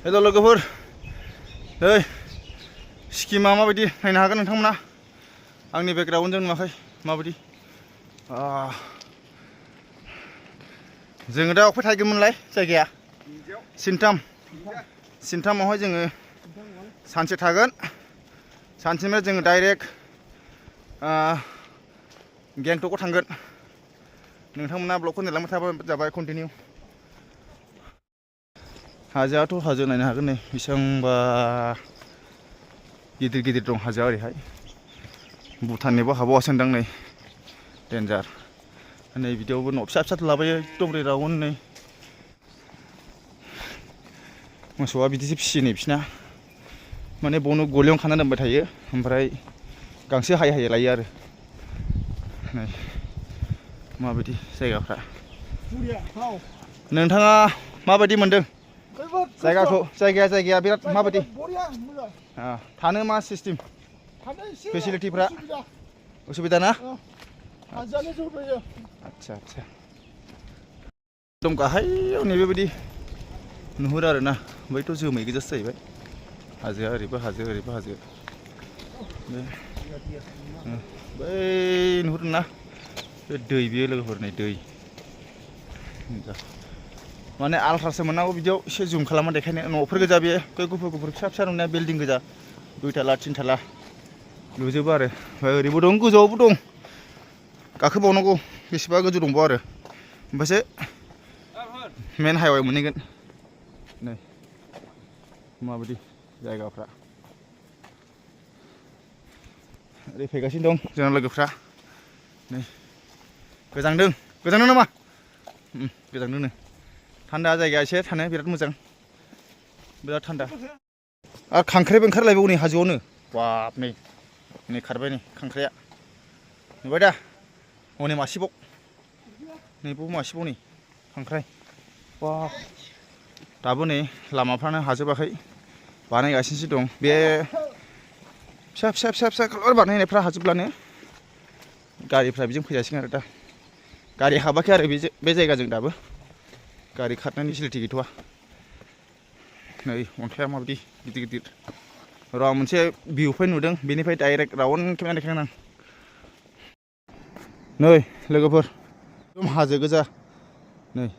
हेल' लोगोफोर, नै सिक्किमा माबायदि नायनो हागोन नोंथांमोना? आंनि बेकग्राउन्डजों नुवाखै माबायदि? जोङो दा अफाय थाहैगोनमोनलाय जायगाया? सिनथामावहाय जोङो सानसे थागोन। सानसेनिफ्राय जोङो डाइरेक्ट गेंटकआव थांगोन। नोंथांमोना ब्लगखौ नायलांबाय थाबानो जाबाय कन्टिनिउ। हाजोआथ' हाजो नायनो हागोन नै बेसेबांबा गिदिर गिदिर दं हाजोआ ओरैहाय। भुटाननिबो हाबावासो दां नै डेन्जार। नै बिदियावबो न' फिसा फिसा लाबोयो एकदम राउन्ड नै। मोसौआ बिदिसो फिसियो नै बिसिना, माने बावनो गलियावनो खाना दोनबाय थायो, ओमफ्राय गांसो हायै हायै लायो आरो। नै माबायदि जायगाफ्रा, नोंथाङा माबायदि मोनदों जायगाखौ? जायगाया बिराद माबायदि? थानो मा सिस्टेम? फेसिलिटिफ्रा उसुबिदा ना? आच्छा एकदम गाहायाव नैबेबायदि नुहुरो आरोना। बैथ' जोमै गोजासो जाहैबाय। हाजोआ ओरैबो हाजो ओरैबो हाजो। बै नुहुरदोंना बे दै, बियो लोगोफोर नै दै। माने आल्ट्रासो मोननांगौ बिदियाव एसे जुम खालामना देखायनो। न'फोर गोजा बेयो, बे गुफुर गुफुर फिसा फिसा नुनाया बिल्डिं गोजा, 2 ताला 3 ताला लुजोबो आरो। ओमफ्राय ओरैबो दं, गोजौआवबो दं, गाखोबावनांगौ बेसेबा गोजौ दंबावो आरो, ओमफ्रायसो मेन हाइवे मोनहैगोन। नै माबायदि जायगाफ्रा, ओरै फैगासिनो दं जोंना लोगोफ्रा। नै गोजांदों नामा? गोजांदोंनो। थान्दा जायगाया एसे थानो बिराद मोजां, बिराद थान्दा। आरो खांख्राइबो ओंखारलायबावो नै हाजोआवनो। बाब नै खारबाय नै खांख्राइआ, नुबाय दा? हनै मासेबाव, नैबाव मासेबाव नै खांख्राइ। बाब दाबो नै लामाफ्रानो हाजोबाखै, बानायगासिनोसो दं। बे फिसा कालभार बानायनायफ्रा हाजोबब्लानो गारिफ्रा बेजों फैजासिगोन आरो दा। गारि हाबाखै आरो बे जायगाजों दाबो, गारि खारनायनि फेसिलिटि गैथ'वा। नै अन्थाइआ माबायदि गिदिर गिदिर। र' मोनसे भिउ पइन्ट नुदों, बेनिफ्राय डाइरेक्ट राउन्ड खेबना देखायगोन आं। नै लोगोफोर, एकदम हाजो गोजा नै।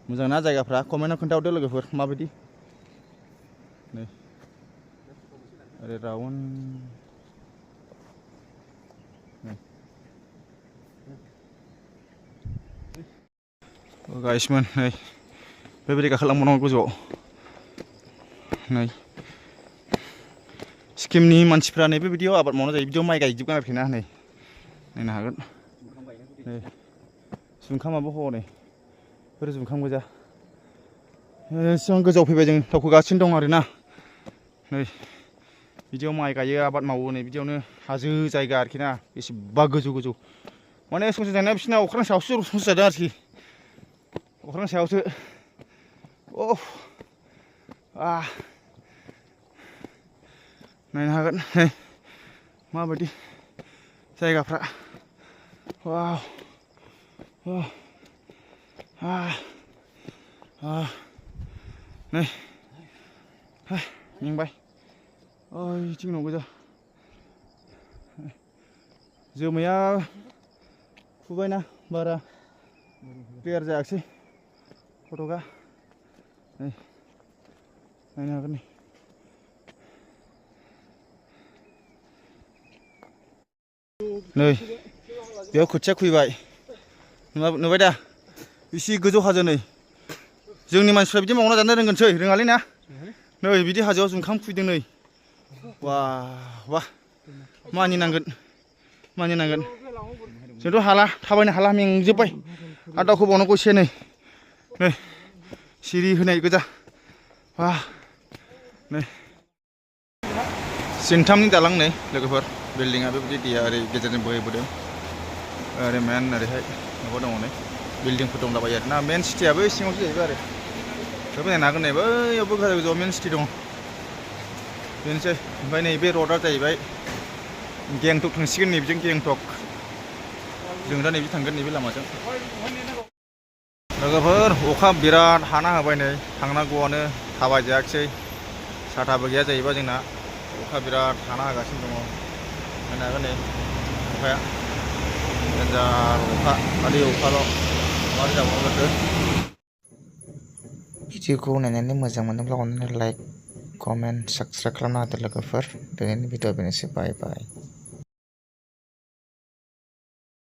मोजां ना जायगाफ्रा? कमेन्टआव खोन्थाहरदो लोगोफोर माबायदि। नै ओरै राउन्ड गाइसमोन, नै बेबायदि गाखोलांबावनांगौ गोजौआव। नै सिक्किमनि मानसिफ्रा नै बेबायदियाव आबाद मावना जायो, बिदियाव माइ गायजोबगोन आरोखि ना। नै नायनो हागोन, नै जुखामाबो हनै बेफोर जुखाम गोजा। एसेबां गोजौआव फैबाय जों दावखोगासिनो दं आरोना। नै बिदियाव माइ गायो, आबाद मावो, नै बिदियावनो हाजो जायगा आरोखि ना। बेसेबा गोजौ, माने संसार जानाया बिसिना अख्रां सायावसो संसार जादों आरोखि, अख्रां सायावसो। नायनो हागोन नै माबायदि जायगाफ्रा। नै मेंबाय, ओइथिं न' गोजा। जोमैया खुबायना बारा क्लियार जायाखिसै फटकआ। नै नायनो हागोन नै। नै बेयाव खोथिया खुबैबाय, नुबाय दा? इसे गोजौ हाजो। नै जोंनि मानसिफ्रा बिदि मावना जानो रोंगोनसै, रोङालै ना? नै बिदि हाजोआव जुखाम खुबैदों नै। वाह मानिनांगोन। जोंथ' हाला, थाबायनो हाला, मेंजोब्बाय। आरो दावखोबावनांगौ एसे। नै सिरि होनाय गोजा। नै सिनथामनि दालां नै लोगोफोर। बिल्डिंआ बेबायदि, दैया ओरै गेजेरजों बोहैबोदों। ओरै मेन ओरैहाय माबा दङ नै, बिल्डिंफोर दंलाबायो आरोना। मेन सिटियाबो सिङावसो जाहैबाय आरो। बेखौ नायनो हागोन, नै बैयावबो गोजौआव मेन सिटि दं। बेनोसै। ओमफ्राय नैबे रडआ जाहैबाय गेंटक थांसिगोन, नैबेजों गेंटक। जों दा नैबे थांगोन, नैबे लामाजों। लोगोफोर अखा बिराद हाना होबाय नै थांनांगौआनो थाबायजायाखिसै साथाबो गैया जाहैबाय जोंना अखा बिराद हाना होगासिनो दङ नायनो हागोन नै अखाया देन्जार अखा खालि अखाल' माबोरै जाबावनो जाखो भिडिअखौ नायनानै मोजां मोनोब्ला अननानै लाइक कमेन्ट साबस्क्राइब खालामना होदो लोगोफोर दिनैनि भिडिअ बेनोसै बाय बाय